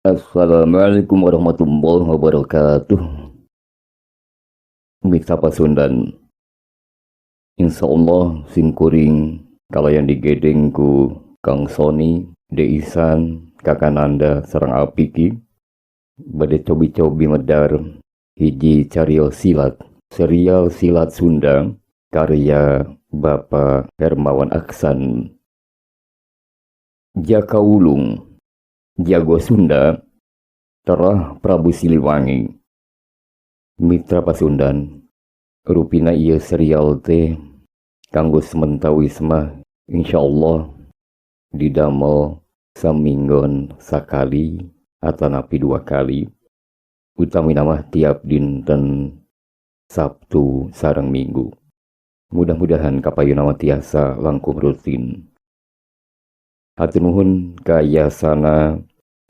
Assalamualaikum warahmatullahi wabarakatuh. Mitra Pasundan, Insya Allah simkuring kalayan digedeng ku Kang Sony, Deisan, Kakananda sareng Apiki bade cobi-cobi medar hiji carios silat, serial silat Sunda karya Bapak Hermawan Aksan. Jaka Wulung, Jago Sunda Terah Prabu Siliwangi. Mitra Pasundan, rupina ieu serial teh kanggo sementawis mah insyaallah didamel saminggon sakali atanapi dua kali, utamina mah tiap dinten Sabtu sareng Minggu. Mudah-mudahan kapayuna mah tiasa langkung rutin. Hatur nuhun ka yasana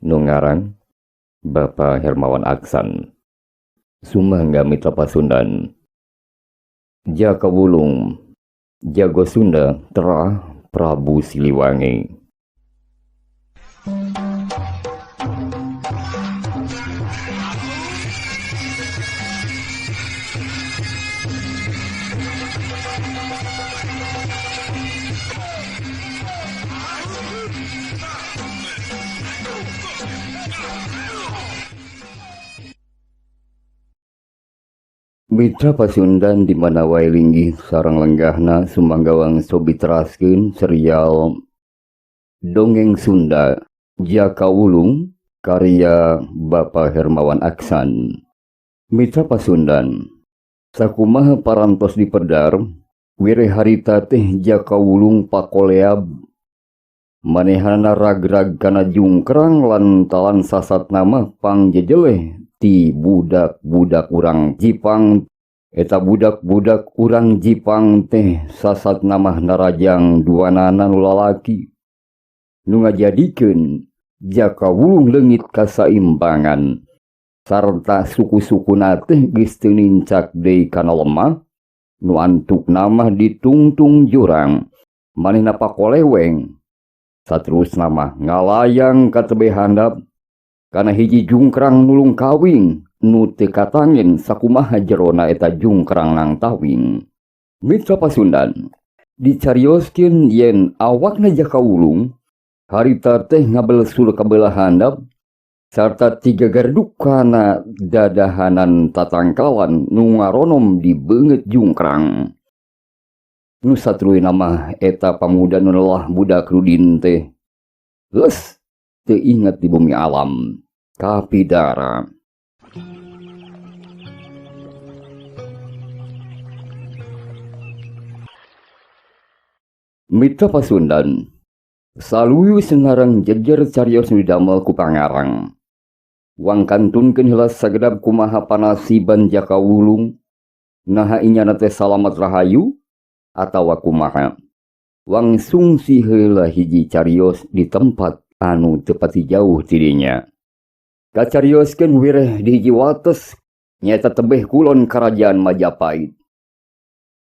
nu ngarang, Bapak Hermawan Aksan. Sumangga, Mitra Pasundan. Jaka Wulung, Jago Sunda Terah Prabu Siliwangi. Mitra Pasundan di mana wae linggih sareng lenggahna, sumangga wangsul diteraskeun serial Dongeng Sunda Jaka Wulung karya Bapak Hermawan Aksan. Mitra Pasundan, sakumaha parantos dipedar, wireh harita teh Jaka Wulung pakoleab manehana ragrag kana jungkrang lantaran sasatna mah pangjejeleh ti budak-budak urang Jipang. Eta budak-budak urang Jipang teh sasatna mah narajang duanana nu lalaki, nu ngajadikeun Jaka Wulung leungit kasaimbangan sarta suku-sukuna teh geus teu nincak deui kana lemah nu antukna mah ditungtung jurang. Manehna pakoleweng, saterusna mah ngalayang ka tebeh handap kana hiji jungkrang nulung kawing nu teu katangen sakumaha jerona eta jungkrang nang tawing. Mitra Pasundan, dicarioskeun yen awakna Jaka Wulung harita teh ngabelsul ka beulah handap sarta tiga garduk kana dadahanan tatangkalan nu ngaronom di beungeut jungkrang. Nu satruyna mah eta pamuda nu nelah budak rudin teh geus teu inget di bumi alam kapidara. Mitra Pasundan, saluyu senarang jejer carios nu didamel ku pangarang. Wang kantunkeun heula sagenap kumaha panasiban Jaka Wulung, naha inyana teh salamat rahayu atawa kumaha. Wang sungsi heula hiji carios di tempat anu teu pati jauh tidinya. Kacarioskeun wireh di hiji wates, nyaeta tebeh kulon kerajaan Majapahit.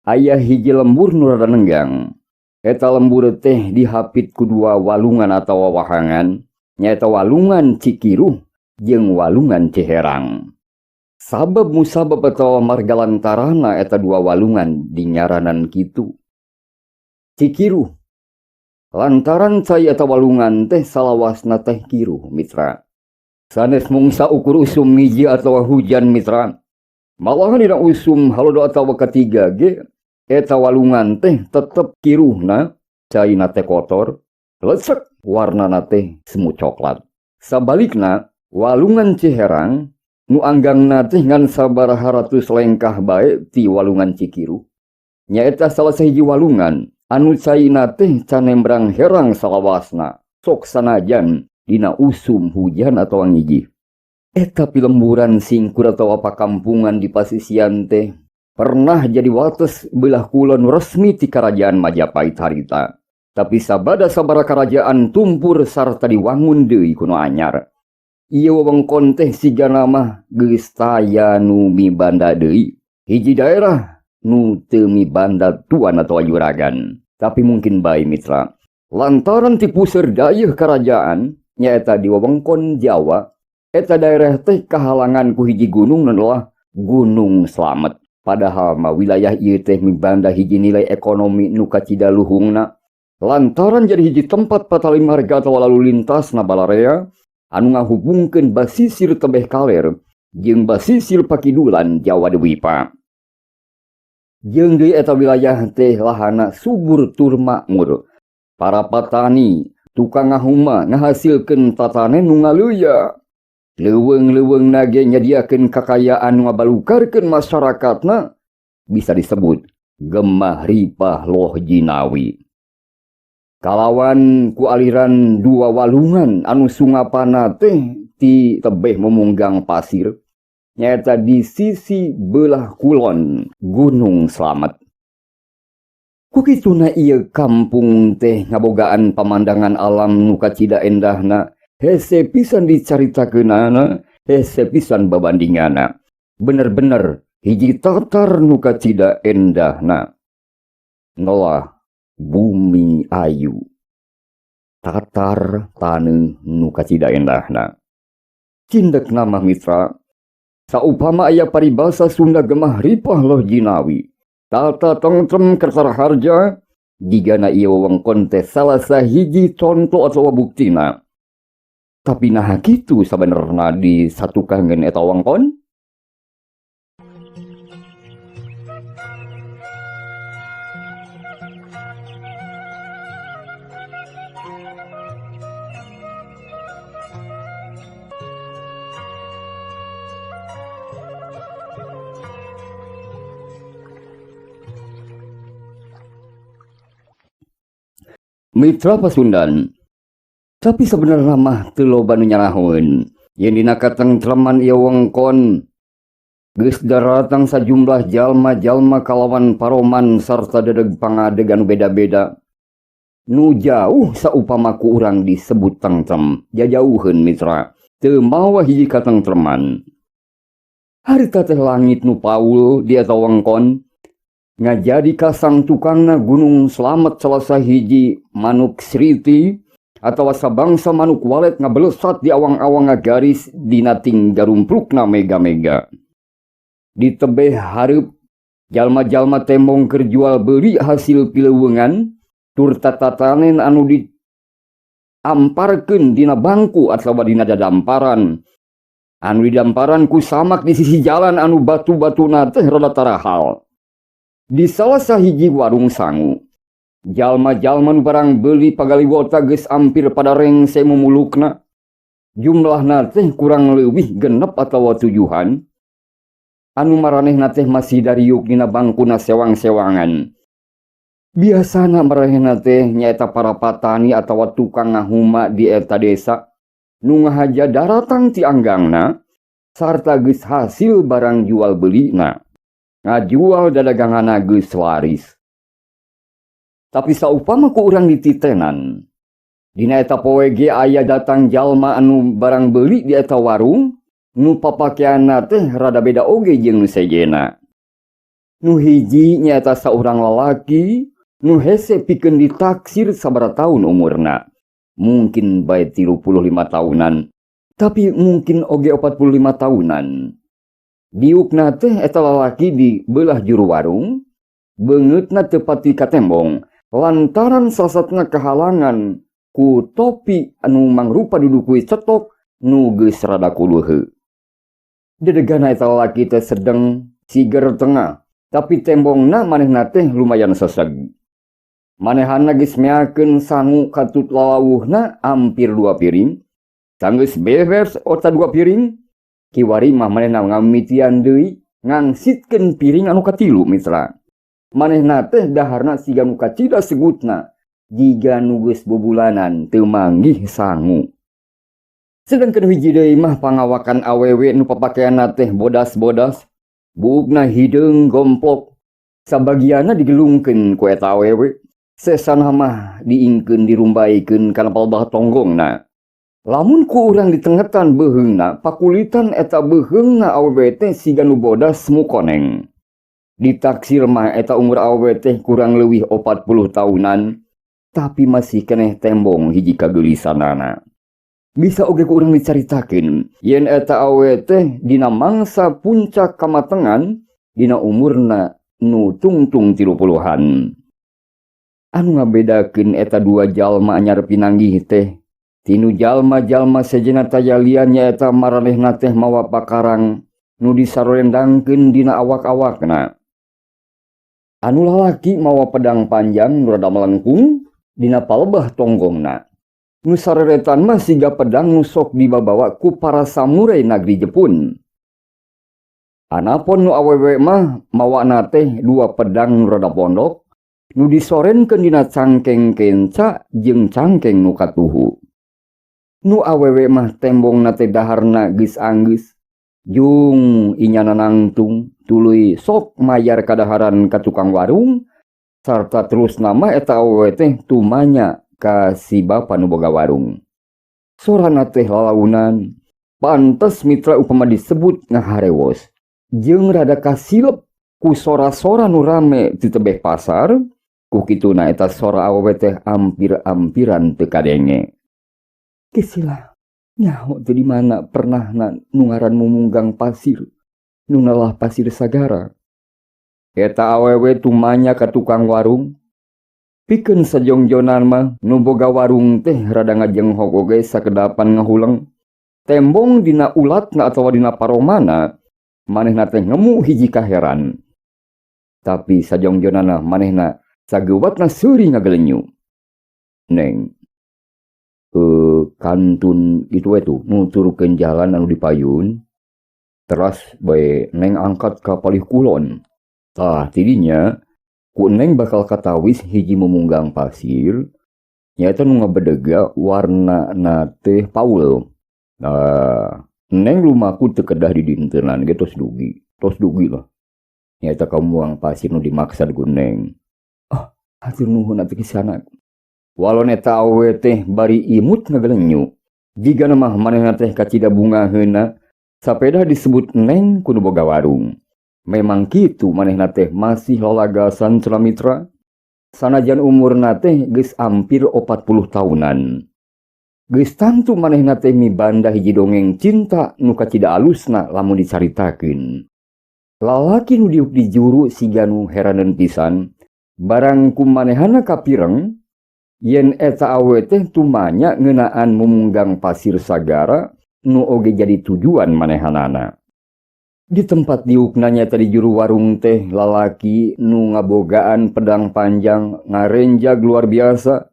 Aya hiji lembur nu rada nenggang. Eta lembur teh dihapit ku dua walungan atawa wahangan, nyaeta Walungan Cikiruh jeung Walungan Ciherang. Sabab musabab atawa marga lantarana eta dua walungan dinyaranan kitu. Cikiruh lantaran cai eta walungan teh salawasna teh kiruh, mitra. Sanes mung saukur usum ngiji atawa hujan, mitra. Malahan dina usum halodo atawa katiga ge eta walungan teh tetep kiruhna, caina teh kotor, lecek, warnana teh semu coklat. Sabalikna, Walungan Ciherang nu anggangna teh ngan sabaraha ratus lengkah bae ti Walungan Cikiruh. Nyaeta salah sahiji walungan anu caina teh canembrang herang salawasna, sok sanajan dina usum hujan atau ngiji. Eta pilemburan singkur atau pakampungan di pasisian teh pernah jadi wates belah kulon resmi ti kerajaan Majapahit harita. Tapi sabada sabara kerajaan tumpur sarta diwangun deui kuno anyar. Ieu wewengkon teh sigana mah geus taya nu mibanda deui. Hiji daerah nu teu mibanda tuan atau juragan. Tapi mungkin bae, mitra, lantaran ti puseur dayeuh kerajaan nyaeta di wewengkon Jawa. Eta daerah teh kahalangan ku hiji gunung nu adalah Gunung Slamet. Padahal mah wilayah ieu teh mibanda hiji nilai ekonomi nu kacida luhungna lantaran jadi hiji tempat patali marga atawa lalu lintas na balarea anu ngahubungkeun basisir tebeh kaler jeung basisir pakidulan Jawa Dwipa. Jeung deui eta wilayah teh lahana subur tur makmur. Para patani, tukang ngahuma ngahasilkeun tatanen nu ngaleuya. Leuweung-leuweungna ge nyadiakeun kakayaan nu ngabalukarkeun masyarakatna bisa disebut gemah ripah loh jinawi. Kalawan ku aliran dua walungan anu sungapana teh ti tebeh memunggang pasir nyaeta di sisi belah kulon Gunung Slamet. Ku kituna ieu kampung teh ngabogaan pamandangan alam nu kacida endahna, hese pisan dicaritakeunana, hese pisan babandingana. Bener-bener hiji tatar nu kacida endahna. Nolah bumi ayu, tatar taneuh nu kacida endahna. Cindek nama mitra, saupama aya paribasa Sunda gemah ripah loh jinawi, tata tentrem kersa raharja, jigana ieu wewengkon teh salah sahiji contoh atawa buktina. Tapi naha kitu sabenerna disatukangeun eta wewengkon? Mitra Pasundan, tapi sebenarnya mah teu loba nu nyarahoeun. Yen dina katengtreman ieu wengkon geus daratang sajumlah jalma-jalma kalawan paroman sarta dedeg pangadeg anu beda-beda. Nu jauh saupama ku urang disebut tengrem, jajauheun mitra, teu mawa hiji katengtreman. Harita teh langit nu paul di eta wengkon ngajadi kasang tukangna Gunung Slamet salah sahiji manuk sriti atawa sabangsa manuk walet ngabelesat di awang-awang ngagaris dina tinggarumplukna mega-mega. Di tebeh hareup jalma-jalma tembong keur jual beuli hasil pileuweungan tur tatatanen anu diamparkeun dina bangku atawa dina dadamparan. Anu didamparan ku samak di sisi jalan anu batu-batuna teh rada tarahal. Di salah sahiji warung sangu, jalma-jalma nu barang beuli pagaliwota geus ampir pada rengse mumulukna. Jumlahna teh kurang leuwih 6 atawa 7-an. Anu maranehna teh masih dariuk dina bangkuna sewang-sewangan. Biasana maranehna teh nyaeta para patani atawa tukang ngahuma di eta desa nu ngahaja daratang ti anggangna sarta geus hasil barang jual belina. Ngajual dadagangana geus laris. Tapi saupama ku urang dititenan, dina eta poe ge aya datang jalma anu barang beuli di eta warung, nu papakeanna teh rada beda oge jeung nu sejena. Nu hiji nyaeta saurang lalaki nu hese pikeun ditaksir sabaraha taun umurna. Mungkin bae 35 tahunan, tapi mungkin oge 45 tahunan. Diukna teh eta lalaki di belah juru warung, beungeutna teu pati katembong lantaran sasatna kahalangan ku topi anu mangrupa dudukui cetok nu geus rada kuluheu. Dedegana eta lalaki teh sedeng siger tengah, tapi tembongna manehna teh lumayan seseg. Manehana geus meakeun sangu katut lalawuhna ampir 2 piring. Sanggeus beres ota 2 piring, kiwari mah manehna ngamitian deui ngangsitkeun piring anu katilu mitra. Manehna teh daharna siga nu kacida segutna, jiga nu geus bubulanan teu manggih sangu. Sedangkan hiji deui mah pangawakan awewe nu papakeanna teh bodas-bodas, buukna hideung gomplok, sabagianna digelungkeun ku eta awewe, sesana mah diingkeun dirumbaikeun kana palbah tonggongna. Lamun ku urang ditengetan beuheungna, pakulitan eta beuheungna awewe teh siga nu bodas mukoneng. Ditaksir mah eta umur awewe teh kurang leuwih 40 tahunan, tapi masih keneh tembong hiji kageulisanana. Bisa oge ku urang dicaritakeun yen eta awewe teh dina mangsa puncak kamatengan dina umurna nu tungtung 30-an. Anu ngabedakeun eta dua jalma anyar pinanggih teh tinu jalma-jalma sejenna taya lian, nyaeta maranehna teh mawa pakarang nu disarendangkeun dina awak-awakna. Anu lalaki mawa pedang panjang nu rada melengkung dina palebah tonggongna. Nu sareretan mah siga pedang nu sok dibabawa ku para samurai nagri Jepun. Anapun nu awewe mah mawana teh dua pedang nu rada pondok nu disorenkeun dina cangkeng kenca jeung cangkeng nu katuhu. Nu awewe mah tembongna teh daharna geus anggeus jung inyana nangtung, tuluy sok mayar kadaharan ka tukang warung, sarta terus nama eta awewe teh tumanya ka si bapa nu boga warung. Sorana teh lalaunan, pantes, mitra, upama disebut ngaharewos jeung rada kasilep ku sora-sora nu rame di tebeh pasar. Ku kituna eta sora awewe teh ampir-ampiran teu kadenge. Kesilah nyaho teu di mana pernah na nu ngaran mumunggang pasir nu nalah pasir sagara. Eta awewe tumanya ka tukang warung. Pikeun sajongjonan mah nu boga warung teh rada ngajenghok oge, sakedapan ngahuleng. Tembong dina ulatna atawa dina paromana manehna teh ngemu hiji kaheran. Tapi sajongjonana manehna sageuwatna seuri ngagelenyu. "Neng, kantun itu we tuh nuturkeun jalan anu dipayun, teras bae Neng angkat ka palih kulon. Tah, tidinya ku Neng bakal katawis hiji mumunggang pasir nyaeta nu ngabedega warna teh paul. Nah, Neng lumaku teu kedah di dintenan ge tos dugi, tos dugi lah. Nyaeta kamuang pasir nu dimaksad ku Neng." "Ah, hatur nuhun atuh kisanak." Walon eta awewe teh bari imut ngagelenyu. Jigana mah manehna teh kacida bungaheuna sapeda disebut Neng ku nu boga warung. Memang kitu, manehna teh masih lalagasan cenah, mitra. Sanajan umurna teh geus ampir 40 tahunan. Geus tangtu manehna teh mibanda hiji dongeng cinta nu kacida alusna lamun dicaritakeun. Lalaki nu diuk di juru siga nu heraneun pisan, barang ku manehana kapireng yen eta awewe teh tumanya ngeunaan mumunggang pasir sagara nu oge jadi tujuan manehanana. Di tempat diukna, nyaeta di juru warung teh, lalaki nu ngabogaan pedang panjang ngarenjag luar biasa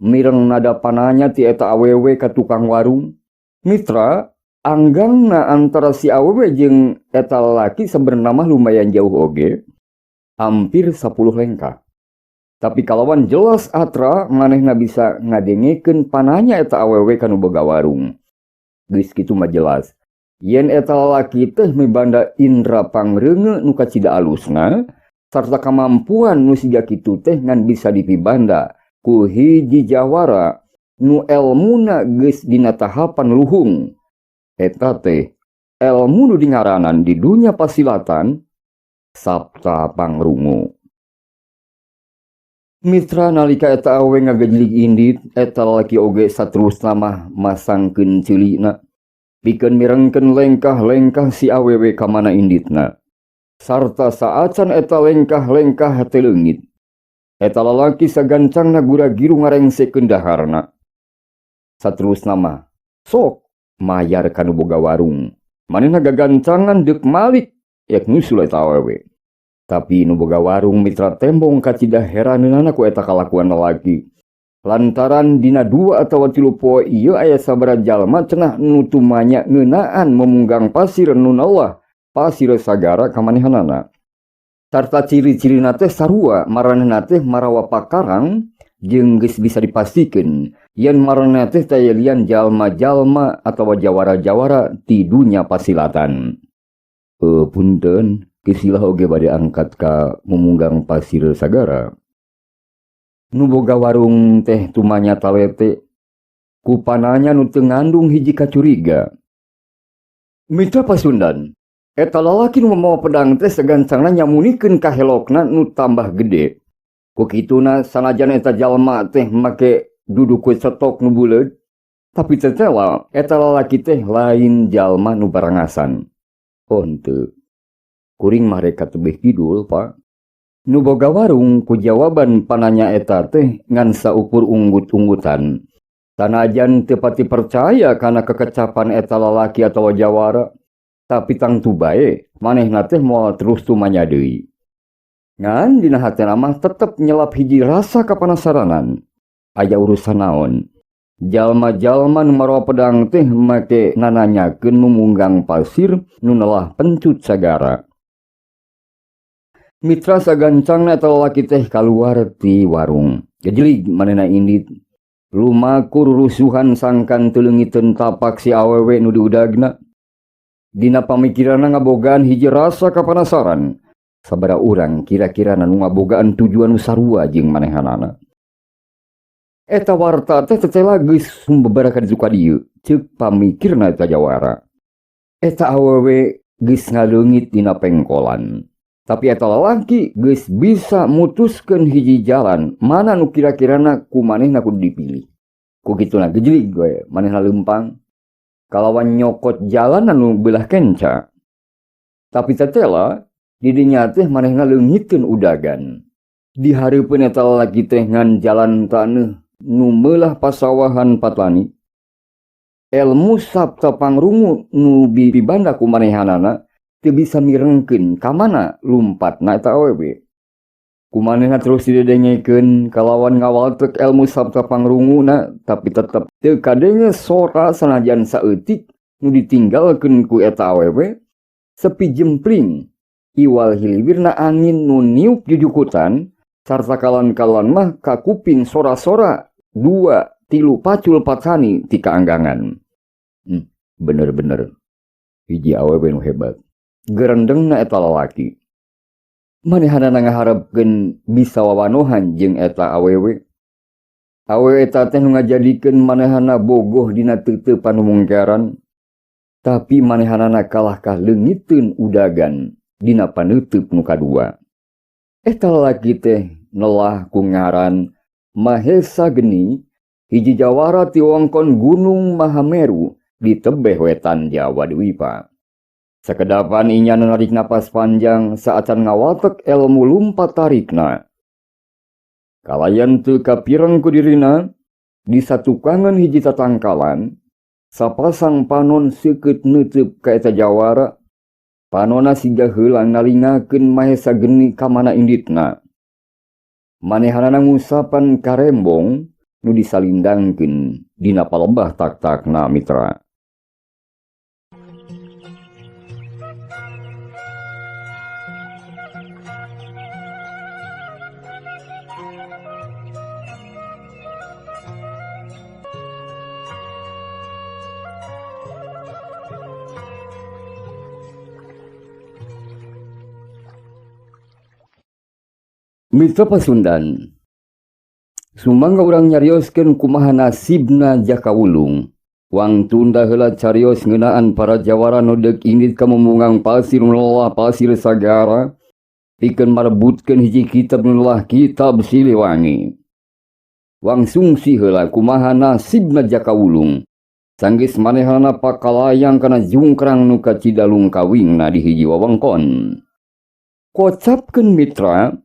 mireng nada pananya ti eta awewe ka tukang warung. Mitra, anggangna antara si awewe jeung eta lalaki sebenarnya mah lumayan jauh oge, hampir 10 lengkah. Tapi kalawan jelas atra manehna bisa ngadengekeun pananya eta awewe ka nu boga warung. Geus kitu mah jelas yen eta lalaki teh mibanda indra pangreungeun nu kacida alusna sarta kamampuan nu siga kitu teh ngan bisa dipibanda ku hiji jawara nu elmuna geus dina tahapan luhung. Eta teh elmu nu dingaranan di dunya pasilatan Sapta Pangrungu. Mitra, nalika eta awewe ngagejlig indit, eta lalaki oge saterusna mah masangkeun ceulina pikeun mirengkeun lengkah-lengkah si awewe ka mana inditna. Sarta saacan eta lengkah-lengkah teh leungit, eta lalaki sagancangna gura-giru ngarengsekeun daharna. Saterusna mah sok mayar ka nu boga warung. Manehna gagancangan deuk malik ek nyusul eta awewe. Tapi nu boga warung, mitra, tembong kacida heraneunana ku eta kalakuan lalaki. Lantaran dina 2 atawa 3 poe ieu aya sabaraha jalma cenah nu tumanya ngeunaan memunggang pasir nu nalah pasir sagara ka manehanana. Sarta ciri-cirina teh sarua, maranehna teh marawa pakarang jeung geus bisa dipastikeun yen maranehna teh taya lian jalma-jalma atawa jawara-jawara ti dunya pasilatan. "Punten, kisilah oge bade angkat ka mumunggang pasir sagara." Nu boga warung teh tumanya talete ku pananya nu teu ngandung hiji kacuriga. Mitra Pasundan, eta lalaki nu mawa pedang teh sagancangna nyamunikeun kahelokna nu tambah gede. Ku kituna sanajan eta jalma teh make duduku cetok nu buleud, Tapi tetela eta lalaki teh lain jalma nu barangasan. Oh henteu. Kuring mah rek ka tebih kidul, Pak. Nu boga warung ku jawaban pananya eta teh ngan saukur unggut-unggutan. Sanajan teu pati percaya kana kekecapan eta lalaki atawa jawara, tapi tangtu bae manehna teh moal terus tumanya deui. Ngan dina hatena mah tetep nyelap hiji rasa kapanasaranan. Aya urusan naon? Jalma-jalma nu marawa pedang teh make nananyakeun mumunggang pasir nu nelah pencut sagara. Mitra sagancangna eta lalaki teh kaluar ti warung. Gejelig manehna indit. Lumaku rurusuhan sangkan teu leungiteun tapak si awewe nu diudagna. Dina pamikiranna ngabogaan hiji rasa kapanasaran. Sabaraha urang kira-kira nu ngabogaan tujuan nu sarua jeung manehanana. Eta warta teh tetela geus sumbebara ka ditu ka dieu, ceuk pamikirna eta jawara. Eta awewe geus ngaleungit dina pengkolan. Tapi eta lalaki geus bisa mutuskeun hiji jalan mana nu kira-kirana ku manehna kudu dipilih. Ku kituna gejelig we manehna leumpang kalawan nyokot jalan anu beulah kenca. Tapi tetela di dinya teh manehna leungiteun udagan. Di hareupeun eta lalaki teh ngan jalan taneuh nu meulah pasawahan patani. Elmu sabta pangrungu nu bibanda ku manehanana teu bisa mirengkeun ka mana lumpatna eta awewe. Kumanehna terus didedengekeun kalawan ngawaltek elmu sabta pangrunguna, tapi tetep teu kadenge sora sanajan saeutik nu ditinggalkeun ku eta awewe. Sepi jempling iwal hiliwirna angin nu niup jujukutan sarta kalan-kalan mah kakuping sora-sora 2 3 pacul patani ti kaanggangan. Bener-bener hiji awewe nu hebat. Gerendengna eta lalaki. Manehanana ngaharepkeun bisa wawanohan jeung eta awewe. Awewe eta teh nu ngajadikeun manehana bogoh dina teuteupan nu mungkaran. Tapi manehanana kalahkah leungiteun udagan dina paneuteub nu kadua. Eta lalaki teh nelah ku ngaran Mahesa Geni, hiji jawara ti wewengkon Gunung Mahameru di tebeh wetan Jawa Dwipa. Sakedapan inya narik napas panjang saatan ngawatek elmu lumpat tarikna. Kalayan teu kapireng ku dirina, di satukangan hiji tatangkalan, sapasang panon seukeut neuteub ka eta jawara. Panona siga heulang nalingakeun Mahesa Geni ka mana inditna. Manehanana ngusapan karembong nu disalindangkeun dina palebah tak-takna mitra. Mitra Pasundan, sumangga urang nyarioskeun kumaha nasibna Jaka Wulung. Wang tunda heula carios ngeunaan para jawara nu deuk indit ka mumungang pasir nu lelah pasir sagara, pikeun marebutkeun hiji kitab nu lelah kitab Siliwangi. Wang sungsi heula kumaha nasibna Jaka Wulung. Sanggeus manehna pakalayang kana jungkrang nu kacidalung kawingna di hiji wewengkon. Kocapkeun mitra,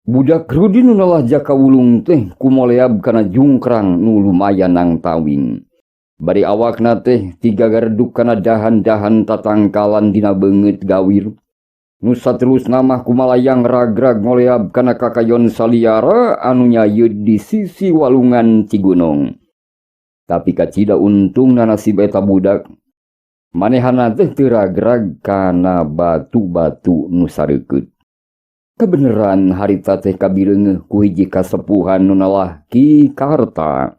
budak Rudi nu nelah Jaka Wulung teh kumoleab kana jungkrang nu lumayan nang tawing. Bari awakna teh tiga garduk kana dahan-dahan tatangkalan dina beungeut gawir. Nu saterusna mah kumalayang ragrag ngoleab kana kakayon saliara anu nyayeud di sisi walungan Cigunung. Tapi kacida untungna nasib eta budak. Manehana teh teu ragrag kana batu-batu nu sareukeut. Kebeneran harita teh kabireungeuh ku hiji kasepuhan nu nalah Ki Karta.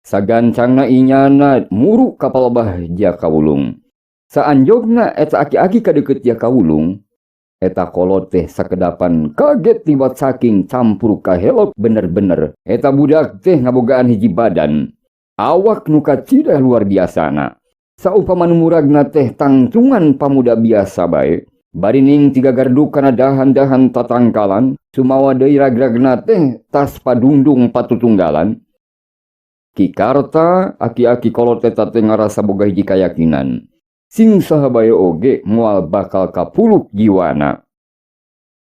Sagancangna inyana muruk ka palebah Jaka Wulung. Saanjogna eta aki-aki kadeukeut Jaka Wulung, eta kolot teh sakedapan kaget liwat saking campur kahelok bener-bener. Eta budak teh ngabogaan hiji badan, awak nu kacida luar biasana. Saupama nu muragna teh tangtungan pamuda biasa bae. Barining tiga gardu kana dahan-dahan tatangkalan, sumawa deui ragragna teh tas padungdung patutunggalan. Ki Karta aki-aki kolot eta teh ngarasa boga hiji kayakinan. Sing saha bae oge moal bakal kapuluk jiwana.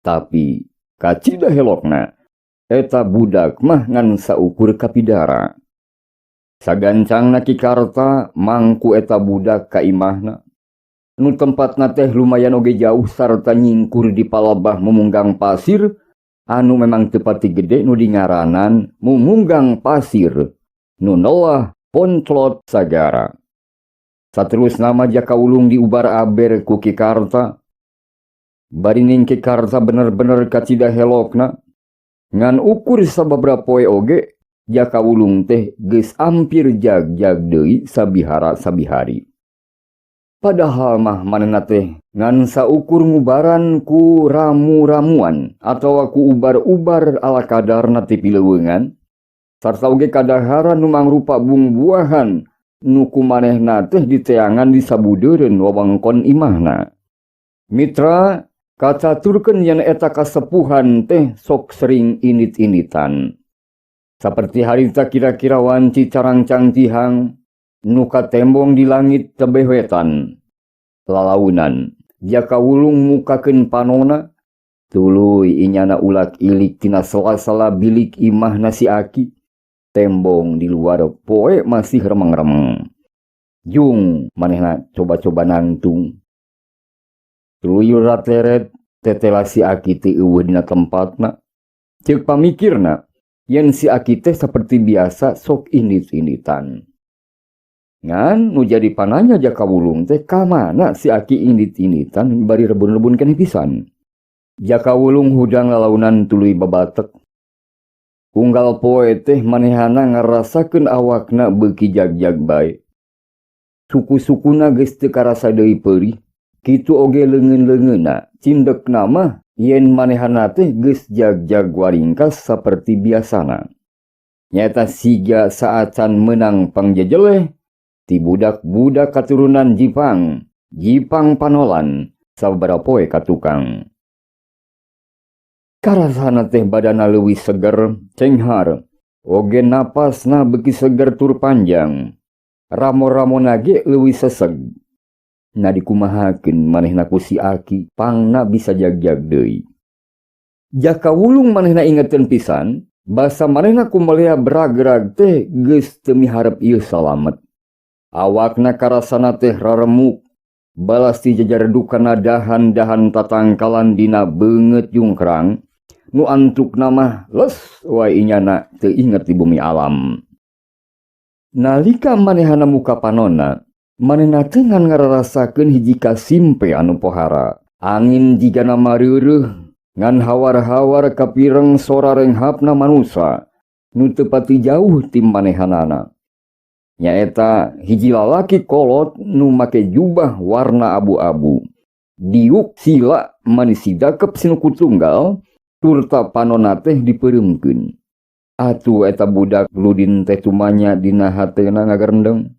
Tapi kacida helokna eta budak mah ngan saukur kapidara. Sagancangna Ki Karta mangku eta budak ka imahna. Nu tempatna teh lumayan oge jauh sarta nyingkur di palebah mumunggang pasir anu memang teu pati gede nu dingaranan mumunggang pasir nu nelah ponclot sagara. Saterusna mah Jaka Wulung diubar aber ku Ki Karta. Bari ning Ki Karta bener-bener kacida helokna. Ngan ukur sababaraha poe oge Jaka Wulung teh geus ampir jag-jag deui sabihara sabihari. Padahal mah manehna teh ngan saukur ngubaran ku ramu-ramuan atawa ku ubar-ubar ala kadarna ti pileuweungan sarta oge kadaharan nu mangrupa bungbuahan nu ku manehna teh diteangan di sabudeureun wewengkon imahna. Mitra kacaturkeun yen eta kasepuhan teh sok sering init-initan. Saperti harita kira-kira wanci carangcang cihang nu katembong di langit tebeh wetan. Lalaunan, Jaka Wulung mukakeun panona, tuluy inyana ulak-ilik tina sela-sela bilik imahna si Aki. Tembong di luar poe masih remeng-remeng. Jung manehna coba-coba nangtung. Tuluy rateret tetela si Aki teu euweuh dina tempatna. Ceuk pamikirna, yen si Aki teh saperti biasa sok indit-inditan. Ngan nu jadi pananya Jaka Wulung teh kamana si Aki indit-inditan bari rebun-rebun keneh pisan. Jaka Wulung hudang lalaunan tuluy babatek. Unggal poe teh manehana ngarasakeun awakna beuki jag-jag bae. Suku-sukuna geus teu karasa deui peurih, kitu oge leungeun-leungeunna, cindekna mah yen manehana teh geus jag-jag waringkas saperti biasana. Nyaeta siga saacan meunang pangjejeleh ti budak-budak katurunan Jipang, Jipang Panolan, sababaraha poe ka tukang. Karasana teh badana leuwih seger, cenghar, oge napasna beuki seger tur panjang. Ramo-ramona ge leuwih seseg. Na dikumahakeun manehna ku si Aki, pangna bisa jag-jag deui. Jaka Wulung manehna ingeteun pisan, basa manehna kumalea brag-rag teh geus teu miharep ieu salamet. Awakna karasana teh raremuk, balas ti jajardukanna dahan-dahan tatangkalan dina beungeut jungkrang, nu antukna mah les wae inyana teu inget di bumi alam. Nalika manehana muka panonna, manehna teh ngan ngararasakeun hiji kasimpe anu pohara. Angin jigana mareureuh, ngan hawar-hawar kapireng sora renghapna manusa, nu teu pati jauh ti manehanana. Nyaeta hiji lalaki kolot nu make jubah warna abu-abu. Diuk sila manis sidakep sinuku tunggal, turta panonna teh dipeureumkeun. Atuh eta budak ludin teh tumanya dina hatena ngagerendeng.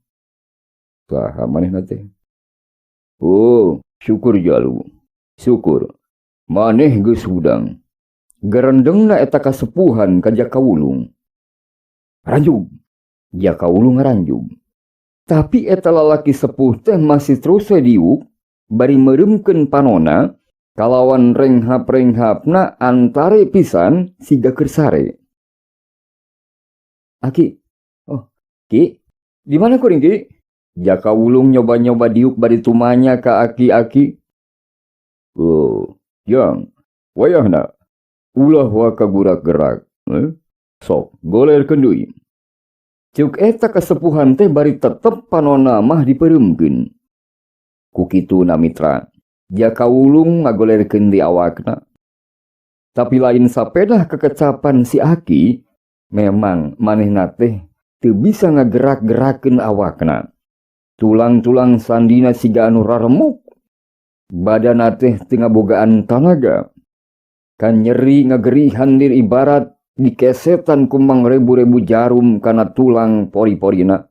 Saha manehna teh? Oh, syukur jalu. Syukur. Maneh geus hudang. Gerendengna eta kasepuhan ka Jaka Wulung. Ranjug. Jaka Wulung ngaranjug. Tapi eta lalaki sepuh teh masih terus we diuk, bari meureumkeun panona, kalawan renghap-renghapna antare pisan siga keur sare. Aki, oh, Ki, di mana kuring Ki? Jaka Wulung nyoba-nyoba diuk bari tumanya ka aki-aki. Oh, jang, wayahna, ulah waka gurak-gerak. Eh? Sok, golerkeun deui. Ceuk eta kasepuhan teh bari tetep panona mah dipeureumkeun. Ku kituna mitra, Jaka Wulung ngagolerkeun di awakna. Tapi lain sapedah kekecapan si Aki, memang manehna teh teu bisa ngagerak-gerakeun awakna. Tulang-tulang sandina siga anu raremuk. Badana teh teu ngabogaan tanaga. Kan nyeri ngagerihan dir ibarat dikesetan ku mangrebu-rebu jarum kana tulang pori-porina.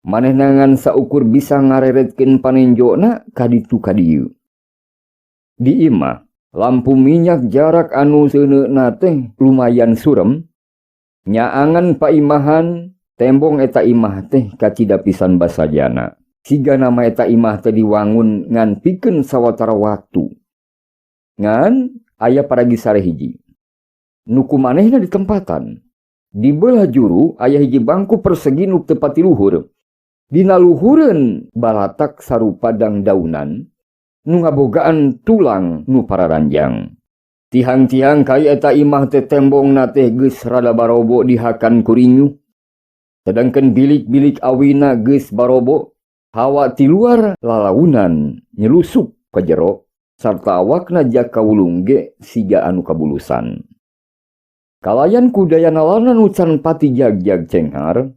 Manehna ngan saukur bisa ngareretkeun panenjona kaditu kadieu. Di imah, lampu minyak jarak anu seuneuna teh lumayan surem. Nyaangan paimahan Tembong eta imah teh kacida pisan basajana. Siga nama eta imah teh diwangun ngan pikeun sawatara waktu. Ngan aya paragi sare hiji. Nu kumanehna ditempatan. Di beulah juru aya hiji bangku persegi nu teu pati luhur. Dina luhureun balatak sarupa dangdaunan nu ngabogaan tulang nu pararanjang. Tihang-tihang kai eta imah teh tembongna teh geus rada barobo dihakan ku rinyuh. Sedangkan bilik-bilik awina geus barobo, hawa ti luar lalaunan nyelusup ka jero sarta awakna Jaka Wulung ge siga anu kabulusan. Kalayan ku daya nalarna nu can pati jagjag cenghar,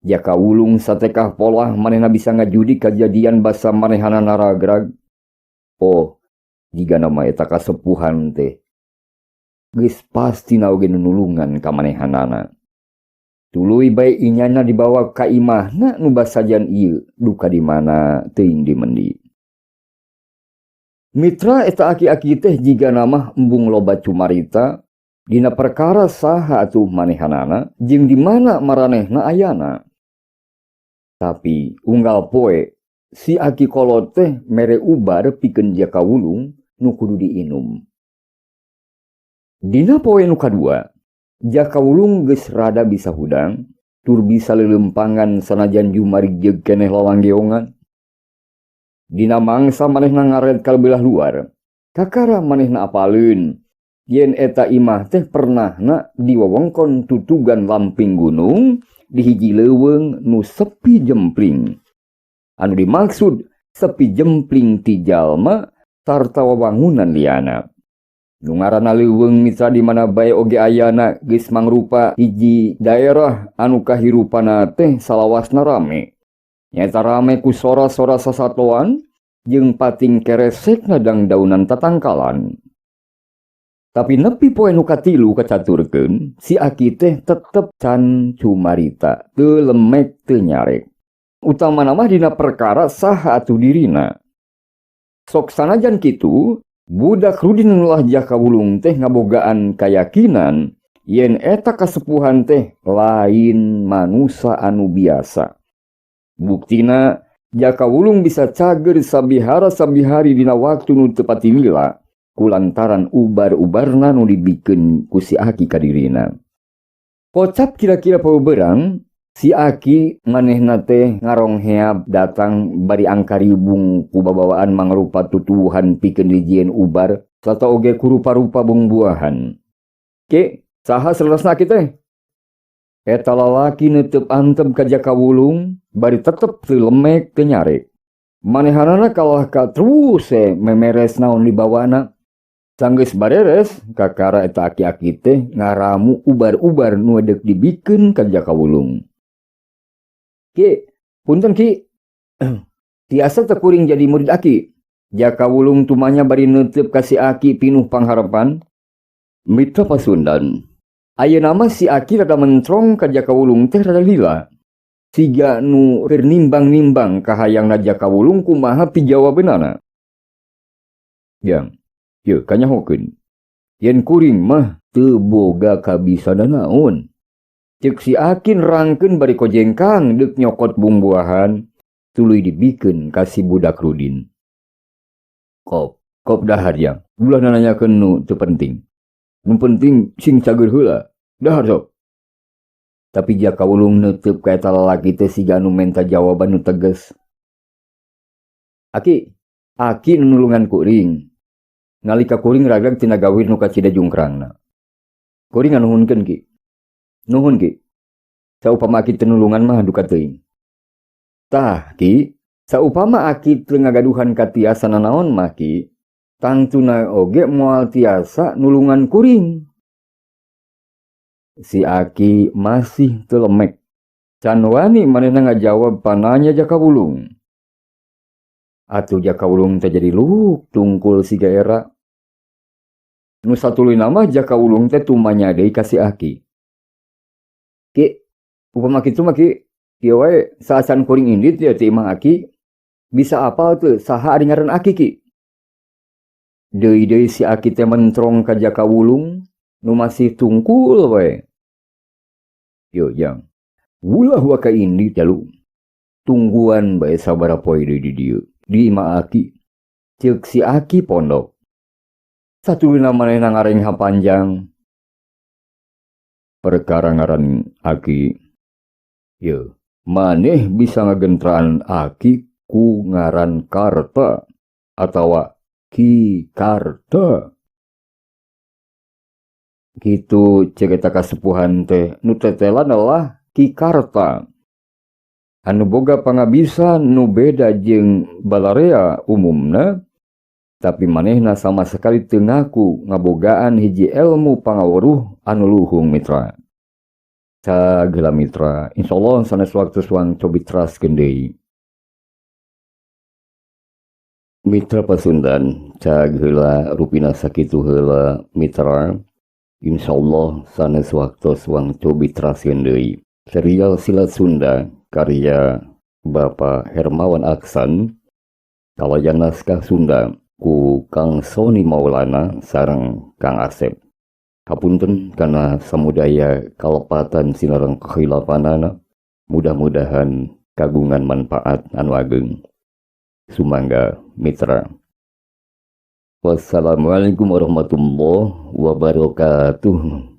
Jaka Wulung satekah polah manehna bisa ngajudi kajadian basa manehana naragrag. Oh, jiga nama eta kasepuhan teh geus pasti oge nu nulungan ka manehanana. Tuluy bae inyana dibawa ka imahna nu basajan ieu duka di mana teuing di mendi. Mitra eta aki-aki teh jiga nama embung loba cumarita dina perkara saha atuh manehanana jeung di mana maranehna ayana. Tapi unggal poe si aki kolot teh mere ubar pikeun Jaka Wulung nu kudu diinum. Dina poe nu kadua, Jaka Wulung geus rada bisa hudang, tur bisa leuleumpangan sanajan jumarik keneh lalanggeongan. Dina mangsa manehna ngaret ka beulah luar, kakara manehna apaleun yen eta imah teh pernahna di wewengkon tutugan lamping gunung di hiji leuweung nu sepi jempling. Anu dimaksud sepi jempling ti jalma sarta wawangunan liana. Nu ngaranna leuweung mitra di mana bae oge ayana geus mangrupa hiji daerah anu kahirupana teh salawasna rame. Nyaeta rame ku sora-sora sasatoan jeung pating keresekna dangdaunan tatangkalan. Tapi nepi poe nu katilu kacaturkeun, si aki teh tetep can cumarita, teu lemek teu nyarek. Utamana mah dina perkara saha atuh dirina. Sok sanajan kitu, budak Rudin nulah Jaka Wulung teh ngabogaan kayakinan yen eta kasepuhan teh lain manusa anu biasa. Buktina Jaka Wulung bisa cager sabihara sabihari dina waktu nu teu pati lila kulantaran ubar-ubarna nu dibikeun ku si aki ka dirina. Kocap kira-kira pauberang, si aki manehna teh ngarongheab datang bari angkaribung ku babawaan mangrupa tutuwuhan pikeun dijieun ubar sarta oge ku rupa-rupa bungbuahan. Ki, saha saleresna aki teh? Eta lalaki neuteup antep ka Jaka Wulung bari tetep teu lemek teu nyarek. Manehanana kalah ka terus memeres naon dibawana. Sanggeus bareres, kakara eta aki-aki teh ngaramu ubar-ubar nu deuk dibikeun ka Jaka Wulung. Ki, punten ki. Tiasa teu kuring jadi murid aki. Jaka Wulung tumanya bari neuteup ka si aki pinuh pangharepan. Mitra Pasundan, ayeuna mah si aki rada mentrong ka Jaka Wulung teh rada lila. Siga nu keur nimbang-nimbang kahayangna Jaka Wulung kumaha pijawabeunana. Jang, yeuh kanyahokeun. Yen kuring mah teu boga kabisana naon. Ceuk si aki nerangkeun bari kojengkang deuk nyokot bumbuahan, tuluy dibikeun ka si budak Rudin. Kop, kop dahar jang, ulah nanyakeun nu teu penting. Nu penting sing cager heula, dahar sok. Tapi Jaka Wulung neuteub ka eta lalaki teh siga anu menta jawaban nu tegas. Aki, aki nu nulungan kuring. Nalika kuring ragrag tina gawir nu kacida jungkrangna. Kuring nganuhunkeun ki. Nuhun ki. Saupama aki teu nulungan mah duka teuing. Tah ki, saupama aki teu ngagaduhan katiasa nanaon mah ki, tangtuna oge moal tiasa nulungan kuring. Si aki masih teu lemek. Can wani manehna ngajawab pananya Jaka Wulung. Atuh Jaka Wulung teh jadi luhuk tungkul siga era. Nu satuluyna mah Jaka Wulung teh tumanya deui ka si aki. Ki, upama kitu mah ki, kieu wae saacan kuring indit ya ti imah aki, bisa apal teu saha ari ngaran aki ki? Deui-deui si aki teh mentrong ka Jaka Wulung nu masih tungkul wae. Yo jang, Ulah waka indi jalu. Tungguan bae sabaraha poe deui di dieu. Di imah aki. Ceuk si aki pondok. Satuluyna manehna ngarengha panjang. Perkara ngaran aki. Yeuh, maneh bisa ngagentraan aki ku ngaran Karta atawa Ki Karta. Kitu ceuk eta kasepuhan teh nu tetelan adalah Ki Karta. Anu boga pangabisa nu beda jeung balarea umumna, tapi manehna sama sekali teu ngaku ngabogaan hiji elmu pangaweruh anu luhung mitra. Sagala mitra, insyaallah sanes waktu suang cobi teraskeun deui. Mitra Pasundan, cag heula rupina sakitu heula mitra. Insyaallah sanes waktu suang cobi teraskeun deui. Serial Silat Sunda karya Bapak Hermawan Aksan kalayan naskah Sunda ku Kang Sony Maulana sareng Kang Asep. Hapunten kana samudaya kalepatan sinareng kehilapanana, mudah-mudahan kagungan manfaat anu ageng. Sumangga mitra. Wassalamualaikum warahmatullahi wabarakatuh.